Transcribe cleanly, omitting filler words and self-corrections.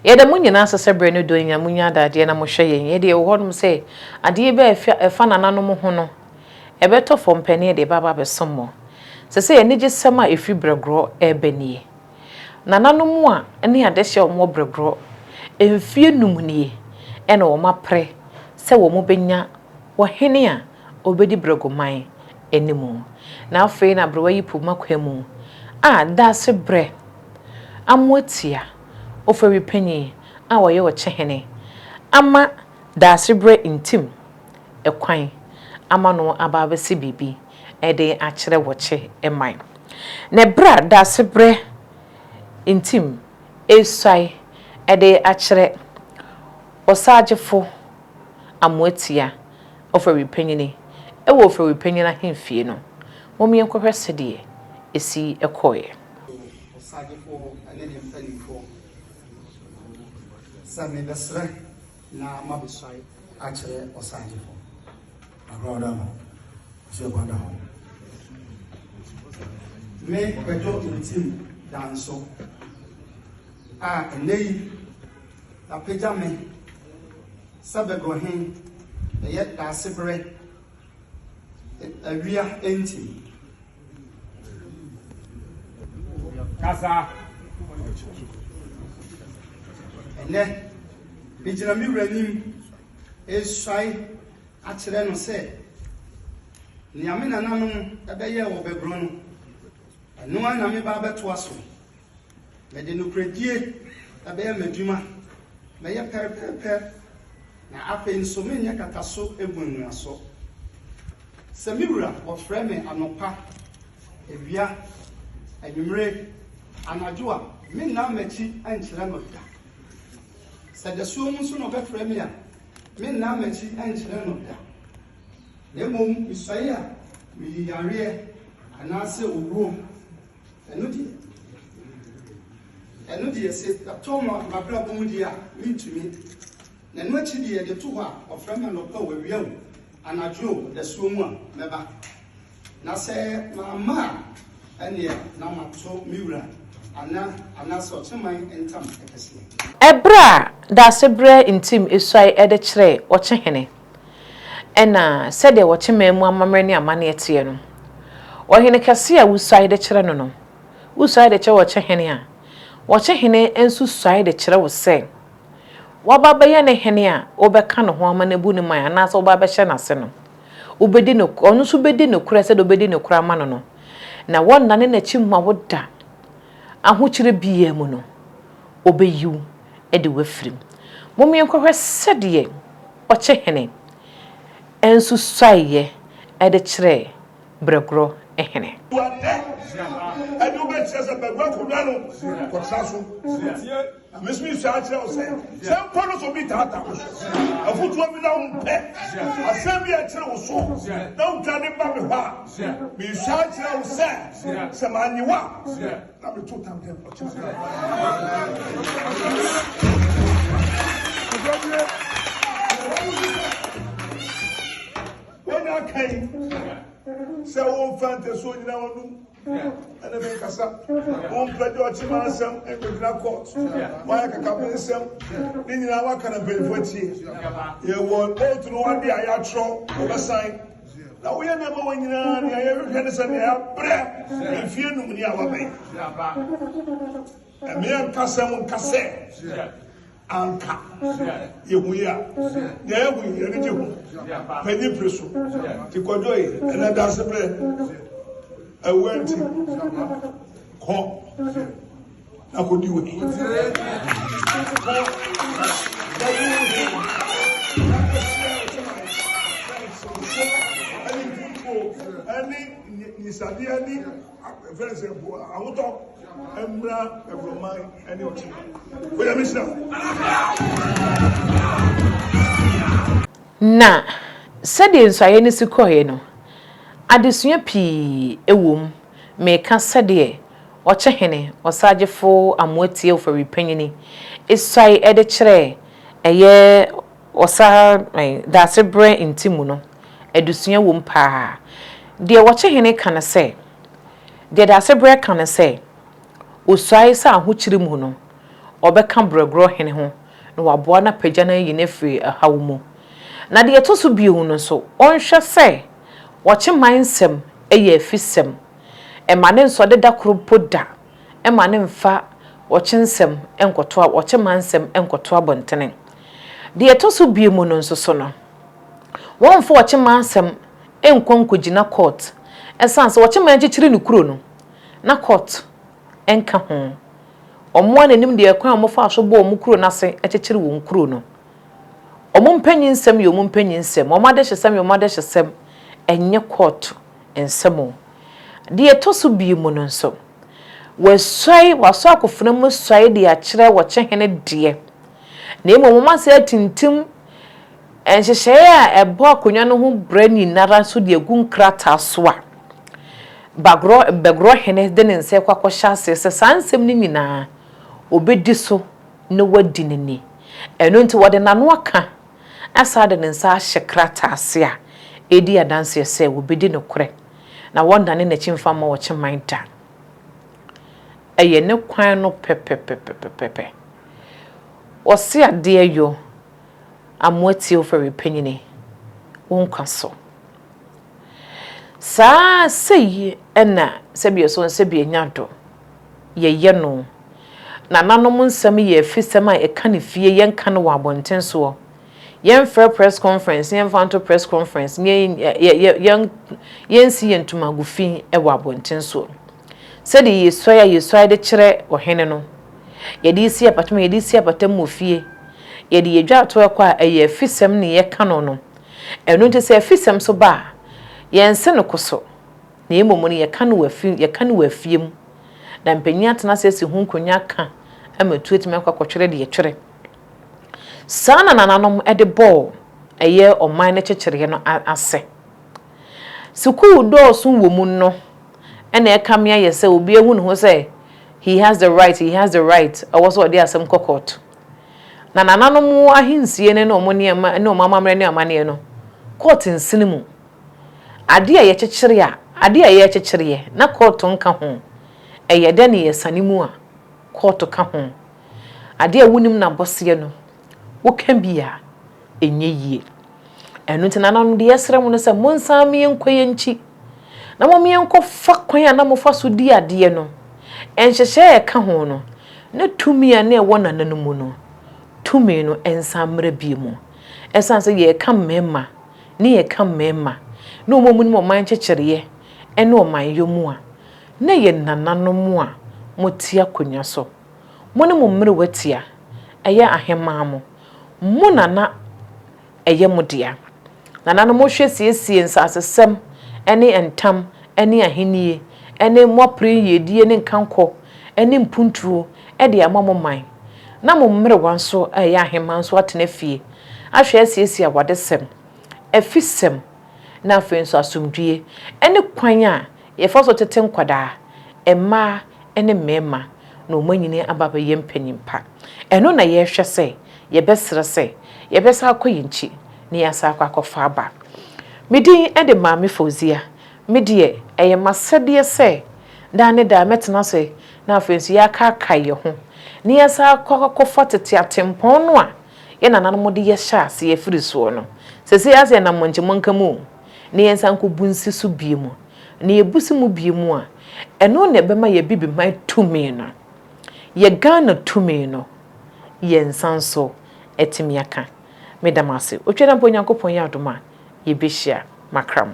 Yɛda mo nyinaa ase sɛ berɛ ne dɔ nyinaa monya adagyeɛ na mohwɛ yɛn. Yɛn deɛ yɛwɔ hɔnom sɛ adeɛ bi a ɛfa nananom ho no, ɛbɛtɔ fam pɛ ne yɛde ba aba abɛsom mo. Sɛsɛi anigyesɛm a ɛfiri berɛgorɔ reba nie. Nananom a ne adehyeɛ a wɔwɔ berɛgorɔ mfeɛ num nie na wɔapere sɛ wɔbɛnya ɔhene a ɔbɛdi berɛgoman anim. Na afei na aberewa yi poma kwa mu a Daasebrɛ Amoatia Ofori Panyin a ɔyɛ ɔkyehene ama Daasebrɛ Ntim kwan ama no aba abɛsi biribi de akyerɛ wɔkye man. Na ɛberɛ a Daasebrɛ Ntim resuae de akyerɛ Ɔsaagyefo Amoatia Ofori Panyin wɔ Ofori Panyin ahemfie no, mom yɛnkɔhwɛ sɛdeɛ ɛsi kɔeɛ. Ɔsaagyefo ne ne mpanimfoɔ sɛ mebɛsrɛ na mabɛsuae akyerɛ ɔsaagyefo. Agorɔ da hɔ, ɔsɛ kwan da hɔ. Me Kwadwo Ntim Danso a ɛnnɛ yi Apagya me sɛ bɛgɔ he bɛyɛ daasebrɛ awia ntim. Kasa. Ɛnnɛ, megyina me wura anim resuae akyerɛ no sɛ nea me nananom bɛyɛɛ wɔ Bɛgorɔ no, ɛno ara na meba abɛtoa so. Mede nokorɛdie bɛyɛ m'adwuma, mɛyɛ pɛrpɛrpɛ, na afei nso merenyɛ kataso mmuamuaso. Sɛ me wura wɔfrɛ me anɔpa, awia, anwummere, anadwo a, merennan m'akyi nkyerɛ no da. Sɛ dasuo mu nso na ɔbɛfrɛ me a, merennan m'akyi nkyerɛ no da. Na mmom mesuae a, meyi yareɛ anaasɛ owuo. Ɛno deɛ, ɛno deɛ sɛ ɛtɔ m'abrabɔ mu deɛ a, mentumi. Na ɛno akyi deɛ, yɛde to hɔ a, ɔfrɛ me anɔpa o, awia o, anadwo o, dasuo mu a, mɛba. Na sɛ mamma a, ɛnneɛ na mato me wura ana anaasɛ ɔkyeman ntam kɛseɛ. Ɛberɛ a Daasebrɛ Ntim suae de kyerɛɛ Ɔkyehene Ɛna sɛdeɛ wɔkye man mu amammerɛ ne amanneɛ teɛ no, ɔhene kɛseɛ a wosuae de kyerɛ no no, wosuae de kyerɛ ɔkyehene a, ɔkyehene nso suae de kyerɛ wo sɛ woaba abɛyɛ ne hene a wobɛka ne ho ama no abu ne man anaasɛ woba abɛhyɛ n'ase no, wobɛdi no, ɔno nso bɛdi nokorɛ sɛdeɛ wobɛdi nokorɛ ama no no, na wɔnnane n'akyi mma wo da. Ahokyerɛ biara mu no, ɔbɛyi wo de wo afiri mu. Mom yɛnkɔhwɛ sɛdeɛ ɔkyehene nso suaeɛ de kyerɛɛ berɛgorɔ hene. Ade ɛde wobɛkyerɛ sɛ bagua akonnwa no kɔtena so. Na me nso mesua akyerɛ wo sɛ, sɛ mpo no sɛ obi taataa wo so, afotuo bi na wompɛ, asɛm bi a ɛkyere wo so na wodwane ba me hɔ a, mesua akyerɛ wo sɛ, sɛ mannye wo a, na meto tam dɛm ɔkyena. Wonya kan sɛ womfa ntasuo nyina w'anom ɛne me nkasa. Wompɛ deɛ ɔkye ma asɛm nkɔgyina court. Woayɛ kakabe nsɛm ne nyinaa woaka na mpanyinfoɔ atie. Yɛwɔ oath no ade a yɛatwerɛ wɔbɛsan na woyɛ nneɛma wɔ nyinaa nea yɛhwehwɛ ne sɛ nea yɛabrɛ mfie num ni a wabɛn. Ɛmeɛ nkasɛm nka sɛ Anka yɛhu yi a, nea yɛahu yi, yɛn ani gye ho. Panyin pere so. Nti Kwadwo yi, ɛnɛ danse berɛ, ɛwɔ nti, kɔ na kɔdi wo he. Kɔ na di wo he. Na kɔhyia ɔkyɛman, na nhyɛnsoɔ, ɛne mpuntuo, ɛne nyisadeɛ, ne fɛn sɛ ahotɔ mmra awuraman ne ɔkyena. Onyame nhyira wo. Na sɛdeɛ nsuaeɛ no si kɔeɛ no, adesua pii wɔ mu. Meka sɛdeɛ Ɔkyehene, Ɔsagyefo Amoatia Ofori Panyini suae de kyerɛɛ ɛyɛ Ɔsa Daasebrɛ Ntimu no, adesua wɔ mu pa ara. Deɛ Ɔkyehene ka ne sɛ, Deɛ Daasebrɛ ka ne sɛ, Osuae sɛ ahokyere mu no, ɔbɛka Brɛgorɔ hene ho na waboa no apagya no ayi no afiri ɛhaw mu. Na deɛ ɛtɔ so bio no nso, ɔnhwɛ sɛ wɔkye man nsɛm yɛ afisɛm. Mma ne nsɔde da koro mpo da mma no mfa wɔkye nsɛm nkɔto wɔkye man nsɛm nkɔto abɔntene. Deɛ ɛtɔ so bio mu no nso so no, wɔmfa wɔkye man asɛm nkɔ nkɔgyina court ɛsiane sɛ wɔkye man kyekyere ne kuro no na court nka ho. Wɔn ara na nim deɛ kwan a wɔfaa so bɔɔ wɔn kuro no ase kyekyere wɔn kuro no. Wɔn mpanyinsɛm yɛ wɔn mpanyinsɛm, wɔn adehyesɛm yɛ wɔn adehyesɛm, ɛnyɛ kɔɔto nsɛm o. Deɛ ɛtɔ so bio mu no nso, wɔasuae, wɔasɔ akofena mu suae de akyerɛ wɔkyehene deɛ, na mmom wɔasan atintim nhyehyɛeɛ a ɛbɔ akonnwa no ho bra nyinara nso de agu nkrataa so a, Bagorɔ, Bɛgorɔ hene de ne nsa rekɔ akɔhyɛ aseɛ sɛ saa nsɛm no nyinaa ɔbɛdi so na wadi no ni. Ɛno nti wɔde n'ano aka asan de ne nsa ahyɛ krataa ase a ɛredi adanseɛ sɛ wɔbɛdi nokorɛ na wɔnnane n'akyi mfa mma ɔkyeman da. Ɛyɛ ne kwan no pɛpɛpɛpɛpɛ. Ɔse adeɛ yɔ amoa tie wo fɛre panyini wo nkwa so. Saa sei na sɛbi ɛso sɛbi anya do yɛyɛ no. Nananom nsɛm yɛ afisɛm a ɛka no fie yɛnka no wɔ abɔnten soɔ. Yɛmfrɛ press conference yɛmfa nto press conference yɛnsi yɛn ntomago fi wɔ abɔnten soɔ. Sɛdeɛ yɛsuae a yɛsuae de kyerɛ ɔhene no, yɛde resi apata mu a yɛde resi apata mu wɔ fie, yɛde yɛn dwatoɔ rekɔ a ɛyɛ afisɛm na yɛka no no. Ɛno nti sɛ afisɛm nso ba a, yɛnse no koso, na mmom no yɛka no wɔ afi yɛka no wɔ afie mu. Na mpanyin atena ase asi ho nkonnwa aka ama tuo atumi akɔ akɔtwere deɛ ɛtwere. Saa na nananom de bɔɔ ɛyɛ ɔman no kyekyereɛ no ase. Sukuu dɔɔso wɔ mu no na ɛkame ayɛ sɛ obi ahu ne ho sɛ he has the right, he has the right, ɛwɔ sɛ ɔde asɛm kɔ court. Na nananom ahensie no ne wɔn nneɛma ne wɔn amammerɛ ne amanneɛ no, court nsene mu. Adeɛ a yɛkyekyere a, adeɛ a yɛrekyekyereɛ na court nka ho, ɛyɛ dɛn na yɛsane mu a court ka ho? Adeɛ a wonim n'abɔseɛ no, woka bi a, ɛnyɛ yie. Ɛno nti nananom deɛ yɛsrɛ mo no sɛ monsan mo yɛnkɔ yɛn nkyi na mom yɛnkɔfa kwan a na mofa so di adeɛ no, nhyehyɛɛ a ɛka ho no, ne tumi a na ɛwɔ nana no mu no, tumi no nsan mmra bio mu. Ɛsiane sɛ yɛreka mmarima ne yɛka mmarima ne wɔn a wɔnim ɔman nkyekyereɛ ne ɔmanyɔ mu a, na ɛyɛ nananom a mote akonnwa so. Mo ne mo mmerewa tia, ɛyɛ ahemmaa mo. Mo na na ɛyɛ mo dea. Nananom hwɛ siesie nsasesɛm ne ntam ne ahennie ne moapere yiedie ne nkankɔ ne mpuntuo de ama mo man, na mo mmerewa nso a ɛyɛ ahemmaa nso atena fie ahwɛ asiesie awadesɛm, afisɛm, na afei nso asomdwie ne kwan a yɛfa so tete nkwadaa, mmaa ne mmarima na wɔanyini aba abɛyɛ mpanyin pa. Ɛno na yɛrehwɛ sɛ yɛbɛsrɛ sɛ yɛbɛsan akɔ yɛn akyi na yɛasan akɔ akɔfa aba. Me din de Maame Fauzia. Me deɛ, ɛyɛ m'asɛdeɛ sɛ daa ne daa mɛtena ase na afei nso yɛakaakae yɛn ho na yɛasan akɔ akɔfa tete atempɔn no a yɛn nananom de yɛ hyɛɛ aseɛ firi soɔ no. Seesei ara sɛ yɛnam mmɔnkyemmɔnka mu o, na yɛnsan nkɔbu nsi so bio mu. Na yɛbu si mu bio mu a, ɛno na ɛbɛma yɛn Abibiman tumi no, yɛn Ghana tumi no, yɛn nsa nso atumi aka. Meda mo ase. Otwa da mpo Onyankopɔn yɛ adom a, yɛbɛhyia. Makra mo.